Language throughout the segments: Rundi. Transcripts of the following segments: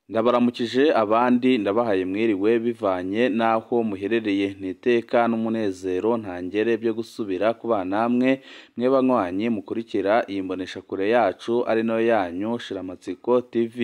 Ndabaramukije abandi ndabahaye mwiriwe bivanye n'aho muherereye, niteka n'umunezero ntangere byo gusubira kuba namwe mwe banywanyi mukurikira iyi mboneshakure yacu ari nayo yanyu Shiramatsiko TV.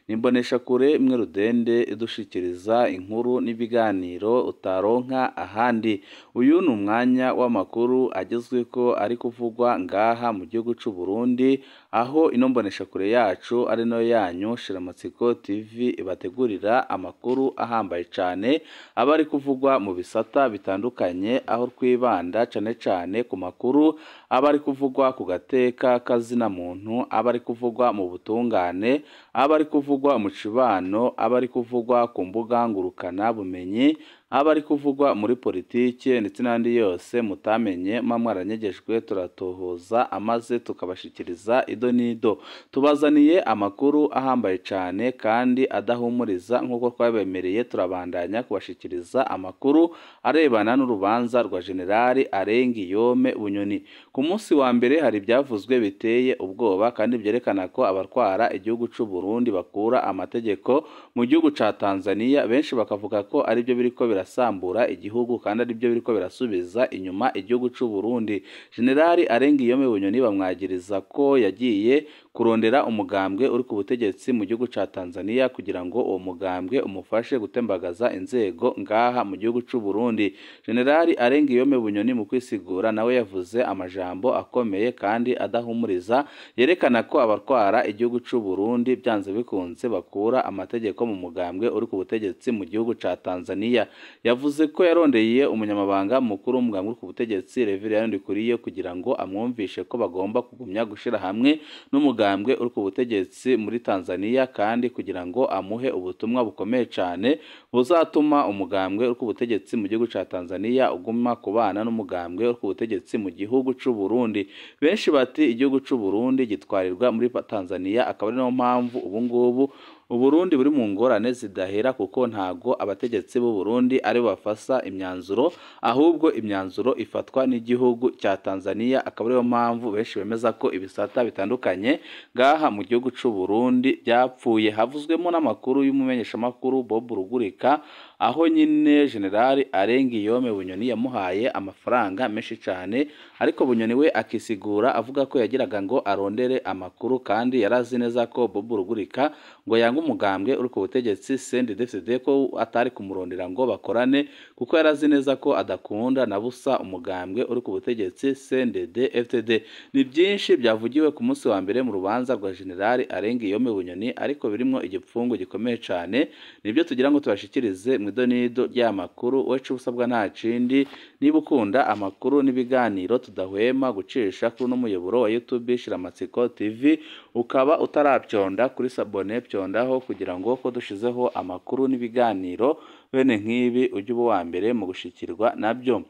Ni imboneshakure imwe rudende idushikiriza inkuru n'ibiganiro utaronka ahandi. Uyu ni umwanya w'amakuru agezweko ari kuvugwa ngaha mu gihugu c'u Burundi, aho ino mboneshakure yacu ari nayo yanyu Shiramatsiko TV ibategurira amakuru ahambaye cane aba ari kuvugwa mu bisata bitandukanye, aho twibanda cane cane ku makuru aba ari kuvugwa ku gateka kazina muntu, aba ari kuvugwa mu butungane, aba ari kuvugwa mu cibano, aba ari kuvugwa ku mbuga ngurukana bumenyi, aba ari kuvugwa muri politike ndetse n'andi yose mutamenye mwaranyegejwe, turatohoza amaze tukabashikiriza ido n'ido. Tubazaniye amakuru ahambaye cane kandi adahumuriza nk'uko twabemereye, turabandanya kubashikiriza amakuru arebana n'urubanza rwa Generali Arengiyome Bunyoni. Ku munsi wa mbere hari ibyavuzwe biteye ubwoba kandi byerekana ko abatwara igihugu c'u Burundi bakura amategeko mu gihugu ca Tanzania, benshi bakavuga ko aribyo biriko birasambura igihugu kandi aribyo biriko birasubiza inyuma igihugu c'u Burundi. Generali Arengiyome Bunyoni bamwagiriza ko yagiye kurondera umugambwe uri ku butegetsi mu gihugu ca Tanzania kugira ngo uwo mugambwe umufashe gutembagaza inzego ngaha mu gihugu c'u Burundi. Generali Arengiyome Bunyoni mu kwisigura nawe yavuze amajambo akomeye kandi adahumuriza, yerekana ko abatwara igihugu c'u Burundi byanze bikunze bakura amategeko mu mugambwe uri ku butegetsi mu gihugu ca Tanzania. Yavuze ko yarondeye umunyamabanga mukuru w'umugambwe uri ku butegetsi Reverien Ndikuriyo kugira ngo amwumvishe ko bagomba kugumya gushira hamwe n'umugambwe uri ku butegetsi muri Tanzania, kandi kugira ngo amuhe ubutumwa bukomeye cane buzatuma umugambwe uri ku butegetsi mu gihugu ca Tanzania uguma kubana n'umugambwe uri ku butegetsi mu gihugu c'u Burundi. Benshi bati igihugu c'u Burundi gitwarirwa muri Tanzania, akaba ari nayo mpamvu ubu ngubu Uburundi buri mu ngorane zidahera, kuko ntago abategetsi b'u Burundi ari bafasa imyanzuro, ahubwo imyanzuro ifatwa n'igihugu cya Tanzania. Akaba ariyo mpamvu benshi bemeza ko ibisata bitandukanye ngaha mu gihugu c'u Burundi byapfuye. Havuzwemo n'amakuru y'umumenyeshamakuru Bob Rugurika, aho nyine Generali Arengiyome Bunyoni yamuhaye amafaranga menshi cane, ariko Bunyoni we akisigura avuga ko yagiraga ngo arondere amakuru kandi yarazi neza ko Bob Rugurika ngo yanga umugambwe uri ku butegetsi CNDD-FDD, ko atari kumurondera ngo bakorane kuko yarazi neza ko adakunda na busa umugambwe uri ku butegetsi CNDD-FDD. Ni byinshi byavugiwe ku munsi wa mbere mu rubanza rwa Generali Arengiyome Bunyoni, ariko birimo igipfungu gikomeye cane, nibyo tugira ngo tubashikirize mu idonido ry'amakuru. Wecu usabwa nta kindi, niba ukunda amakuru n'ibiganiro tudahwema gucisha kuri uno muyoboro wa YouTube Shiramatsiko TV, ukaba utarabyonda kuri sabone, byondaho kugira ngo ko dushizeho amakuru n'ibiganiro bene nk'ibi ujye uba uwa mbere mu gushikirwa nabyo.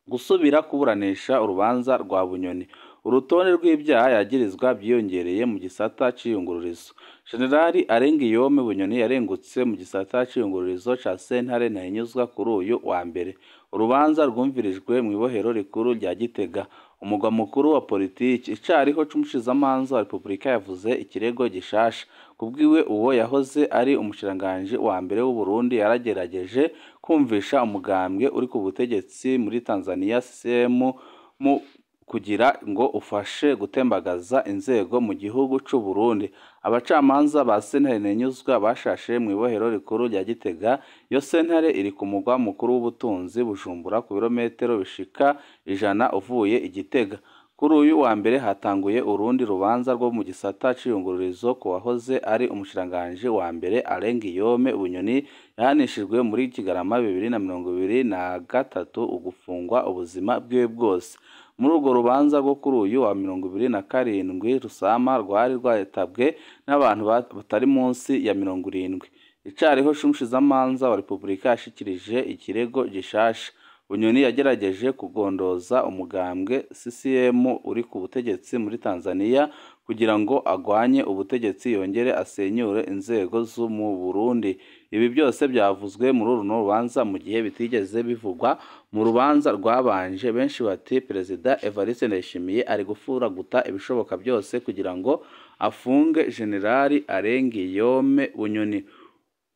Gusubira kuburanisha urubanza rwa Bunyoni, urutonde rw'ibyaha yagirizwa byiyongereye mu gisata c'iyungururizo. Generali Arengiyome Bunyoni yarengutse mu gisata c'iyungururizo ca sentare Ntahinyuzwa kuri uyu wa mbere. Urubanza rwumvirijwe mu ibohero rikuru rya Gitega, umugwa mukuru wa politiki. Icariho c'umushikizamanza wa Repubulika yavuze ikirego gishasha. Kubwiwe uwo yahoze ari umushikiranganji wa mbere w'u Burundi yaragerageje kumvisha umugambwe uri ku butegetsi muri Tanzania CCM mu kugira ngo ufashe gutembagaza inzego mu gihugu c'u Burundi. Abacamanza ba sentare Ntahinyuzwa bashashe mu ibohero rikuru rya Gitega. Iyo sentare iri ku mugwa mukuru w'ubutunzi Bujumbura, ku birometero bishika 100 uvuye i Gitega. Kuri uyu wa mbere hatanguye urundi rubanza rwo mu gisata c'iyungururizo ku wahoze ari umushikiranganji wa mbere Arengiyome Bunyoni, yahanishijwe muri Kigarama 2023 ugufungwa ubuzima bwiwe bwose. Muri urwo rubanza rwo kuri uyu wa 27 Rusama rwari rwatabwe n'abantu batari munsi ya 70. Icariho c'umushikizamanza wa Repubulika yashikirije ikirego gishasha. Bunyoni yagerageje kugondoza umugambwe CCM uri ku butegetsi muri Tanzania kugira ngo agwanye ubutegetsi yongere asenyure inzego zo mu Burundi. Ibi byose byavuzwe muri runo rubanza mu gihe bitigeze bivugwa mu rubanza rwabanje. Benshi bati Perezida Evariste Ndayishimiye ari gufuraguta ibishoboka byose kugira ngo afunge Generali Alain Guillaume Bunyoni.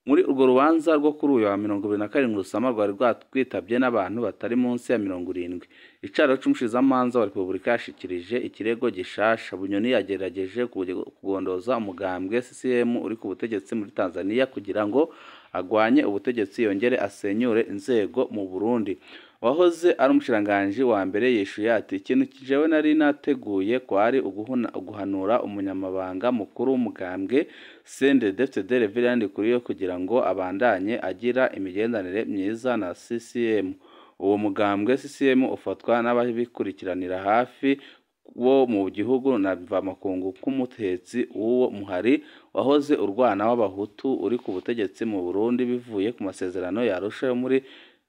Muri urwo rubanza rwo kuri uyu wa 27 Rusama rwari rwatwitabye n'abantu batari munsi ya 70. Icaro c'umushikizamanza wa Repubulika yashikirije ikirego gishasha. Bunyoni yagerageje kugondoza umugambwe CCM uri ku butegetsi muri Tanzania kugira ngo agwanye ubutegetsi yongere asenyure inzego mu Burundi. Wahoze ari umushikiranganji wa mbere yishuye ati ikintu jewe nari nateguye kwari uguhanura umunyamabanga mukuru w'umugambwe CNDD-FDD Reverend Ndikuriyo kugira ngo abandanye agira imigenderanire myiza na CCM. Uwo mugambwe CCM ufatwa n'ababikurikiranira hafi wo mu gihugu na mvamakungu k'umutetsi w'uwo muhari wahoze urwana w'abahutu uri ku butegetsi mu Burundi bivuye ku masezerano ya Arusha yo muri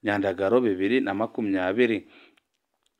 Nyandagaro 2020.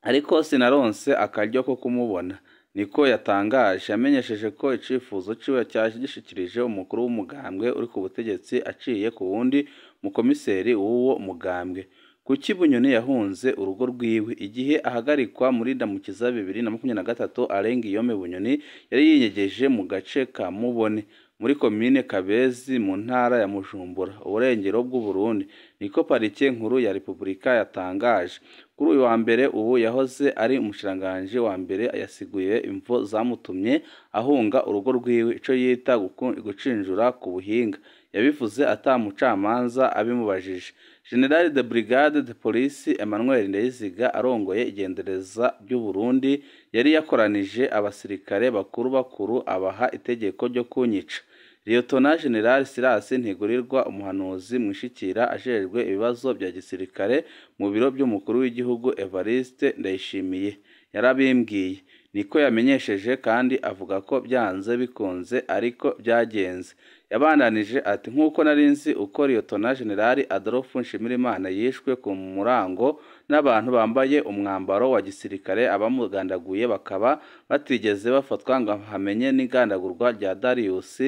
Ariko sinaronse akaryo ko kumubona, niko yatangaje. Yamenyesheje ko icifuzo ciwe cyashikirije umukuru w'umugambwe uri ku butegetsi aciye ku wundi mukomiseri w'uwo mugambwe. Kuki Bunyoni yahunze urugo rwiwe igihe ahagarikwa muri Ndamukiza 2023? Alain Guillaume Bunyoni yari yinyegeje mu gace ka Mubone muri komine Kabezi mu ntara ya Bujumbura, uburengero bw'u Burundi, niko parike nkuru ya Repubulika yatangaje. Kuri uyu wa mbere ubu yahoze ari umushikiranganji wa mbere yasiguye imvo zamutumye ahunga urugo rwiwe, ico yita gucinjura ku buhinga. Yabivuze ata mucamanza abimubajije. General de Brigade de Police Emmanuel Ndayiziga arongoye igendereza ry'u Burundi yari yakoranije abasirikare bakuru bakuru abaha itegeko ryo kunyica. Liyetona General Silas Ntigurirwa, umuhanuzi mwishikira ajejwe ibibazo bya gisirikare mu biro by'umukuru w'igihugu Evariste Ndayishimiye, yarabimbwiye, niko yamenyesheje, kandi avuga ko byanze bikunze ariko byagenze. Yabandanije ati nk'uko nari nzi uko Liyetona General Adolphe Nshimirimana yishwe ku murango n'abantu bambaye umwambaro wa gisirikare, abamugandaguye bakaba batigeze bafatwa ngo hamenye n'igandagurwa rya Darius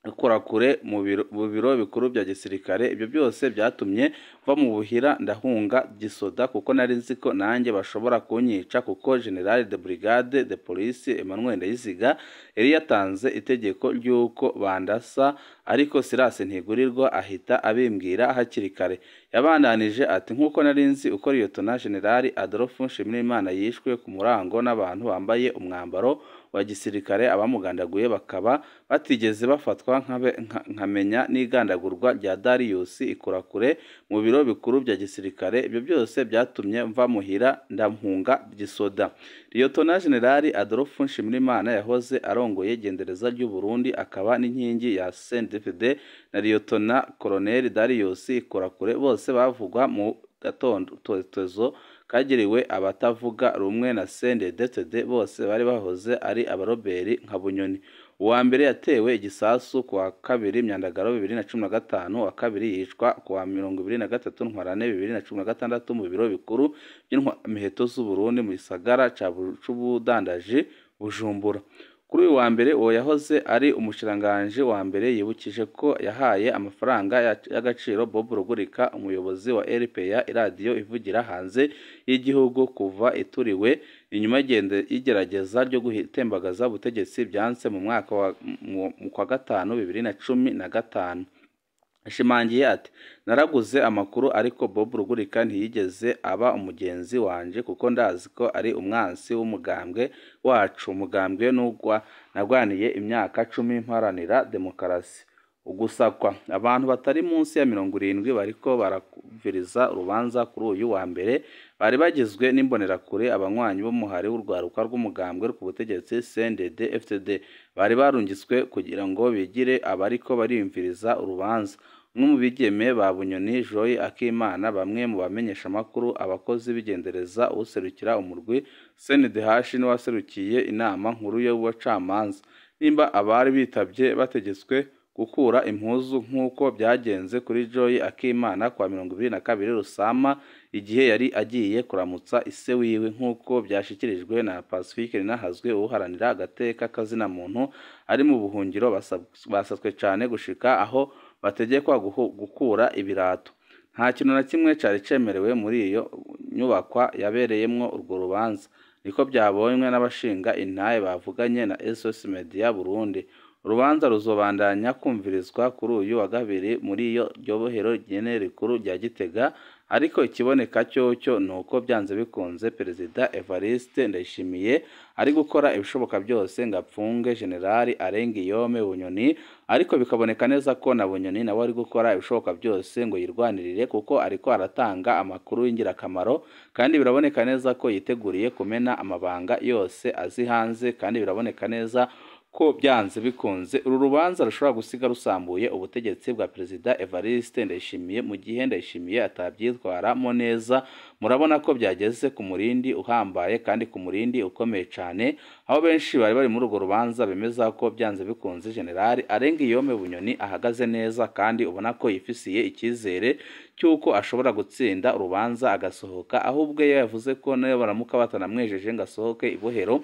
Ikurakure mu biro bikuru bya gisirikare. Ibyo byose byatumye mva mu buhira ndahunga gisoda, kuko nari nzi ko nanjye bashobora kunyica, kuko General de Brigade de Police Emmanuel Ndayiziga yari yatanze itegeko ry'uko bandasa, ariko Silas Ntigurirwa ahita abimbwira hakiri kare. Yabandanije ati nk'uko nari nzi uko Liyetona General Adolphe Nshimirimana yishwe ku murango n'abantu bambaye umwambaro wa gisirikare, abamugandaguye bakaba batigeze bafatwa, nkamenya n'igandagurwa rya Darius Ikurakure mu biro bikuru bya gisirikare. Ibyo byose byatumye mva muhira ndahunga gisoda. Liyetona General Adolphe Nshimirimana yahoze arongoye igendereza ry'u Burundi akaba n'inkingi ya CNDD-FDD na Liyetona Colonel Darius Ikurakure bose bavugwa mu gatotozo kagiriwe abatavuga rumwe na CNDD-FDD, bose bari bahoze ari abaroberi nka Bunyoni. Uwa mbere yatewe igisasu ku wa 2 Myandagaro 2015, uwa kabiri yicwa ku wa 23 Ntwarante 2016 mu biro bikuru by'intwamiheto z'u Burundi mu gisagara c'ubudandaji Bujumbura. Kuri uyu wa mbere uwo yahoze ari umushikiranganji wa mbere yibukije ko yahaye amafaranga y'agaciro Bob Rugurika, umuyobozi wa RPA, iradiyo ivugira hanze y'igihugu kuva ituriwe inyuma y'igerageza ryo gutembagaza ubutegetsi byanse mu mwaka wa kwa gatanu 2015. Ashimangiye ati naraguze amakuru ariko Bob Rugurika ntiyigeze aba umugenzi wanje, kuko ndazi ko ari umwansi w'umugambwe wacu, umugambwe n'ugwa nagwaniye imyaka 10 mparanira demokarasi. Ugusakwa abantu batari munsi ya 70 bariko barakuviriza urubanza kuri uyu wa mbere bari bagizwe n'imbonerakure, abanywanyi b'umuhari w'urwaruka rw'umugambwe ku butegetsi CNDD-FDD bari barungitswe kugira ngo bigire abariko bariyumviriza urubanza. Umwe mu bigeme ba Bunyoni, Joy Akimana, bamwe mu bamenyesha makuru, abakozi b'igendereza, userukira umurwi CNDH n'uwaserukiye inama nkuru y'ubucamanza. Nimba abari bitabye bategetswe gukura impuzu nk'uko byagenze kuri Joy Akimana kwa 22 Rusama igihe yari agiye kuramutsa ise wiwe, nk'uko byashikirijwe na Pacifique Ninahazwe uharanira agateka kazina muntu ari mu buhungiro. Basatswe cyane gushika aho bategekwa gukura ibirato. Nta kintu na kimwe cari cemerewe muri iyo nyubakwa yabereyemwo urwo rubanza, niko byabonywe n'abashinga intahe bavuganye na SOS Media Burundi. Urubanza ruzobandanya kumvirizwa kuri uyu wa kabiri muri iyo ryobohero nyene rikuru rya Gitega, ariko ikiboneka cyocyo ni uko byanze bikunze Perezida Evariste Ndayishimiye ari gukora ibishoboka byose ngo apfunge Generali Arengiyome Bunyoni, ariko bikaboneka neza ko na Bunyoni nawe ari gukora ibishoboka byose ngo yirwanirire, kuko ariko aratanga amakuru y'ingirakamaro, kandi biraboneka neza ko yiteguriye kumena amabanga yose azi hanze, kandi biraboneka neza ko byanze bikunze uru rubanza rushobora gusiga rusambuye ubutegetsi bwa Perezida Evariste Ndayishimiye mu gihe Ndayishimiye atabyitwaramo neza. Murabona ko byageze ku murindi uhambaye kandi ku murindi ukomeye cyane, aho benshi bari bari muri urwo rubanza bemeza ko byanze bikunze Generali Arengiyome Bunyoni ahagaze neza, kandi ubona ko yifisiye icyizere cy'uko ashobora gutsinda urubanza agasohoka, ahubwo yavuze ko nayo baramuka batanamwejeje ngo asohoke ibohero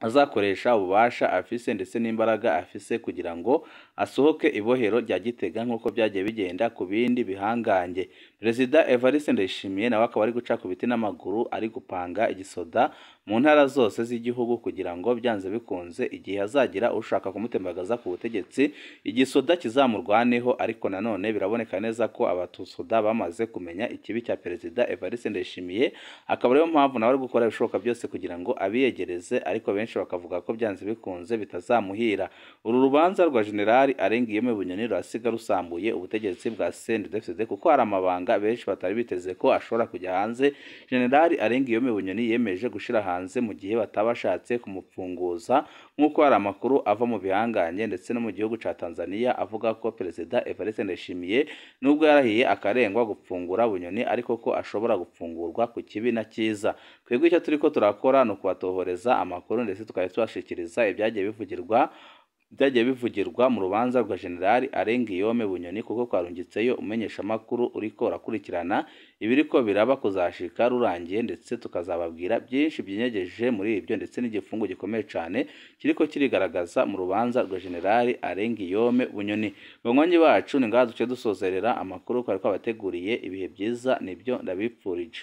azakoresha ububasha afise ndetse n'imbaraga afise kugira ngo asohoke ibohero rya Gitega nk'uko byagiye bigenda ku bindi bihangange. Perezida Evariste Ndayishimiye nawe akaba ari guca ku biti n'amaguru, ari gupanga igisoda mu ntara zose z'igihugu kugira ngo byanze bikunze igihe azagira ushaka kumutembagaza ku butegetsi igisoda kizamurwaneho. Ariko nanone biraboneka neza ko abatusoda bamaze kumenya ikibi cya Perezida Evariste Ndayishimiye, akaba ariyo mpamvu nawe ari gukora ibishoboka byose kugira ngo abiyegereze, ariko benshi bakavuga ko byanze bikunze bitazamuhira. Uru rubanza rwa Generali Arengiyome Bunyoni rurasiga rusambuye ubutegetsi bwa CNDD-FDD, kuko hari amabanga benshi batari biteze ko ashobora kujya hanze. Generali Arengiyome Bunyoni yemeje gushira hanze mu gihe batabashatse kumupfunguza, nk'uko hari amakuru ava mu bihanganye ndetse no mu gihugu ca Tanzania avuga ko Perezida Evariste Ndayishimiye nubwo yarahiye akarengwa gupfungura Bunyoni, ariko ko ashobora gupfungurwa ku kibi na cyiza. Twebwe icyo turiko turakora ni ukubatohoreza amakuru ndetse tukaba tubashikiriza ibyagiye bivugirwa mu rubanza rwa Generali Arengiyome Bunyoni, kuko kwarungitseyo umenyesha amakuru uriko urakurikirana ibiriko biraba kuzashika rurangiye, ndetse tukazababwira byinshi byinyegeje muri ibyo ndetse n'igifungo gikomeye cyane kiriko kirigaragaza mu rubanza rwa Generali Arengiyome Bunyoni. Banywanyi bacu, ni ngaha duce dusozerera amakuru kwari kwabateguriye. Ibihe byiza nibyo ndabipfurije.